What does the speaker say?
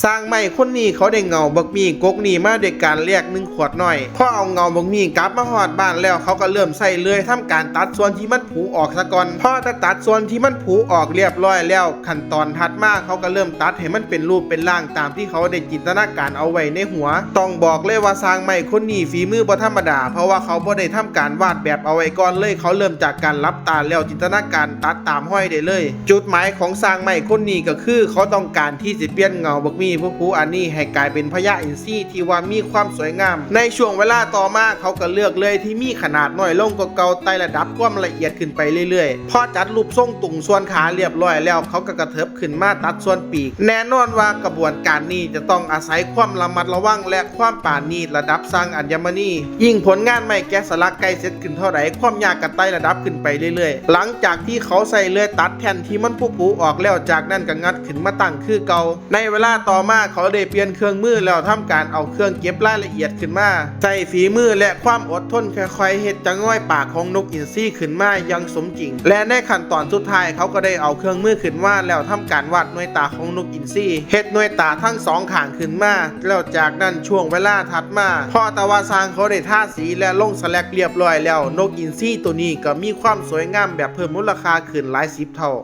ຊ່າງໄມ້ຄົນນີ້ເຂົາໄດ້ເຫງົ້າບັກໝີ່ກົກນີ້ມາດ້ວຍການແລກໜຶ່ງຂວດນ້ອຍ. ພໍເອົາເຫງົ້າບັກໝີ່ກັບມາຮອດບ້ານແລ້ວ ເຂົາກໍເລີ່ມໃຊ້ເລື່ອຍທຳການຕັດສ່ວນທີ່ມັນຜຸອອກສາກ່ອນ. ພໍຈະຕັດສ່ວນທີ່ມັນຜຸອອກລຽບລ້ອຍແລ້ວ ຂັ້ນຕອນຖັດມາເຂົາກໍເລີ່ມຕັດໃຫ້ມັນເປັນຮູບເປັນຮ່າງຕາມທີ່ເຂົາໄດ້ຈິນຕະນາການເອົາໄວ້ໃນຫົວ. ຕ້ອງບອກເລີຍວ່າຊ່າງໄມ້ຄົນນີ້ຝີມືບໍ່ທຳມະດາ ເພາະວ່າເຂົາບໍ່ໄດ້ທຳການວາດແບບເອົາໄວ້ກ່ອນເລີຍ ເຂົາເລີ່ມຈາກການຫຼັບຕາແລ້ວຈິນຕະນາການຕັດຕາມຮອຍໄດ້ເລີຍ. ຈຸດໝາຍຂອງຊ່າງໄມ້ຄົນນີ້ກໍຄື ເຂົາຕ້ອງການທີ່ຊິປ່ຽນເຫງົ້າບັກໝີ່ຜຸໆອັນນີ້ໃຫ້ກາຍເປັນພະຍາອິນຊີທີ່ວ່າມີຄວາມສວຍງາມ. ໃນຊ່ວງເວລາຕໍ່ມາ ເຂົາກໍເລືອກເລື່ອຍທີ່ມີຂະໜາດນ້ອຍລົງກວ່າເກົ່າ ໄຕ່ລະດັບຄວາມລະອຽດຂຶ້ນໄປເລື້ອຍໆ. ພໍຈັດຮູບຊົງຕຸງສ່ວນຂາລຽບລ້ອຍແລ້ວ ເຂົາກໍກະເຖິບຂຶ້ນມາຕັດສ່ວນປີກ. ແນ່ນອນວ່າກະບວນການນີ້ຈະຕ້ອງອາໄສຄວາມລະມັດລະວັງ ແລະ ຄວາມປານີດລະດັບຊ່າງອັນຍະມະນີ. ຍິ່ງຜົນງານໄມ້ແກະສະຫຼັກໃກ້ເສັດຂຶ້ນເທົ່າໃດ ຄວາມຍາກກໍໄຕ່ລະດັບຂຶ້ນໄປເລື້ອຍໆ. ຫຼັງຈາກທີ່ເຂົາໃຊ້ເລື່ອຍຕັດແທ່ນທີ່ມັນຜຸໆອອກແລ້ວ ຈາກນັ້ນກໍງັດຂຶ້ນມາຕັ້ງຄືເກົ່າ. ໃນເວລາຕໍ່ມາ ເຂົາໄດ້ປ່ຽນເຄື່ອງມືແລ້ວທຳການເອົາເຄື່ອງເກັບລາຍລະອຽດຂຶ້ນມາ. ໃຊ້ຝີມື ແລະ ຄວາມອົດທົນ ຄ່ອຍໆເຮັດຈະງອຍປາກຂອງນົກອິນຊີຂຶ້ນມາຢ່າງສົມຈິງ ແລະ ໃນຂັ້ນຕອນສຸດທ້າຍ ເຂົາກໍໄດ້ເອົາເຄື່ອງມືຂຶ້ນມາແລ້ວທຳການວາດໜ່ວຍຕາຂອງນົກອິນຊີ ເຮັດໜ່ວຍຕາທັງສອງຂ້າງຂຶ້ນມາ. ແລ້ວຈາກນັ້ນ ຊ່ວງເວລາຖັດມາ ພໍແຕ່ວ່າຊ່າງເຂົາໄດ້ທາສີ ແລະ ລົງສະແລັກລຽບລ້ອຍແລ້ວ ນົກອິນຊີໂຕນີ້ກໍມີຄວາມສວຍງາມແບບເພີ່ມມູນລະຄ່າຂຶ້ນຫຼາຍສິບເທົ່າ.